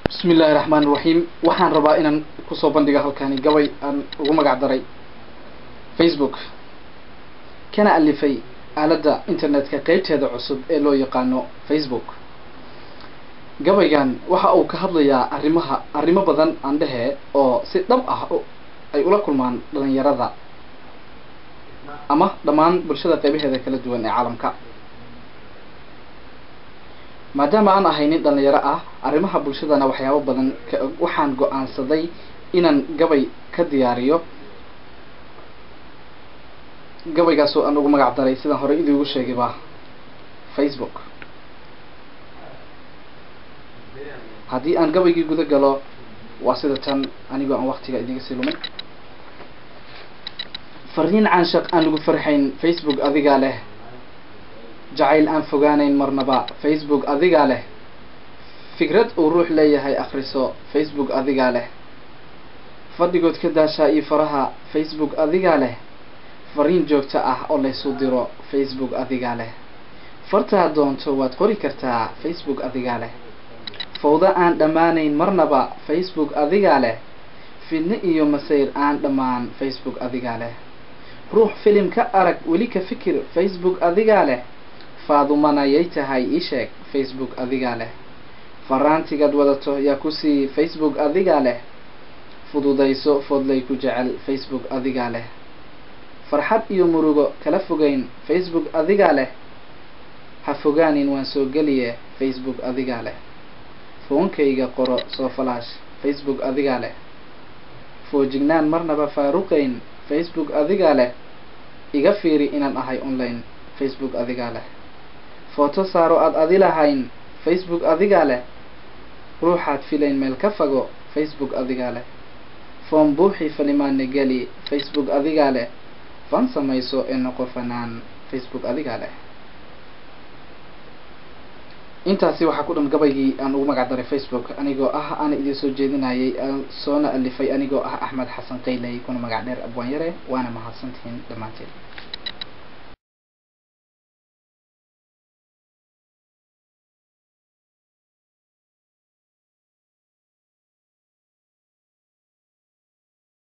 Bismi Illaahi Raxmaan Raxiim. Waxaan rabaa inaan kusoo bandhigo halkani gabay aan ugu magac daray Facebook, kana alifay aaladda internetka qeybteeda cusub ee loo yaqaano Facebook. Gabaygan waxa uu ka hadlayaa arrimaha, arrimo badan aan dhehe, oo si dhab ah ay ula kulmaan dhalinyarada ama dhammaan bulshada qeybaheeda kala duwan ee caalamka. Maadaama aan ahay nin dhalinyaro ah, arrimaha bulshadana waxyaabo badan ka og, waxaan go-aansaday inaan gabay ka diyaariyo. Gabaygaasoo aan ugu magac daray, sidaan horey idiigu sheegayba, Facebook. Haddii aan gabaygii guda galo, waa sida tan, anigoo aan waktiga idinka sii lumin. Fariin caanshaq aan lagu farxayn, Facebook adigaa leh. Jacayl aan fogaanayn marnaba, Facebook adigaa leh. Fikrad uu ruux leeyahay akhriso, Facebook adigaa leh. Fadhigood ka daashaa iyo faraha, Facebook adigaa leh. Fariin joogto ah oo laysu diro, Facebook adigaa leh. Fartaa doonto waad qori kartaa, Facebook adigaa leh. Fawdo aan dhammaanayn marnaba, Facebook adigaa leh. Fidno iyo masayr aan dhammaan, Facebook adigaa leh. Ruux filim ka arag weli ka fikir, Facebook adigaa leh. Faadumana yay tahay ii sheeg, Facebook adigaa leh. Faraantigaad wadato yaa kusii, Facebook adigaa leh. Fududayso foodlay ku jecel, Facebook adigaa leh. Farxad iyo murugo kala fogeyn, Facebook adigaa leh. Ha fogaanin, waan soo geliye, Facebook adigaa leh. Foonkayga qoro, soo falaash, Facebook adigaa leh. Foojignaan marnaba faaruqayn, Facebook adigaa leh. Iga fiiri inaan ahay online, Facebook adigaa leh. Footo saaro aad adi lahayn, Facebook adigaa leh. Ruuxaad filayn meel ka fago, Facebook adigaa leh. Foom buuxii falimaana geli, Facebook adigaa leh. Fan samayso ee noqo fanaan, Facebook adigaa leh. Intaasi waxaa ku dhan gabaygii aan ugu magac daray Facebook, anigoo ah aana idiin soo jeedinayay, soona alifay anigoo ah Axmed Xasan Qayley, kuna magac dheer Abwaanyare. Waana mahadsantihiin dhammaanteen.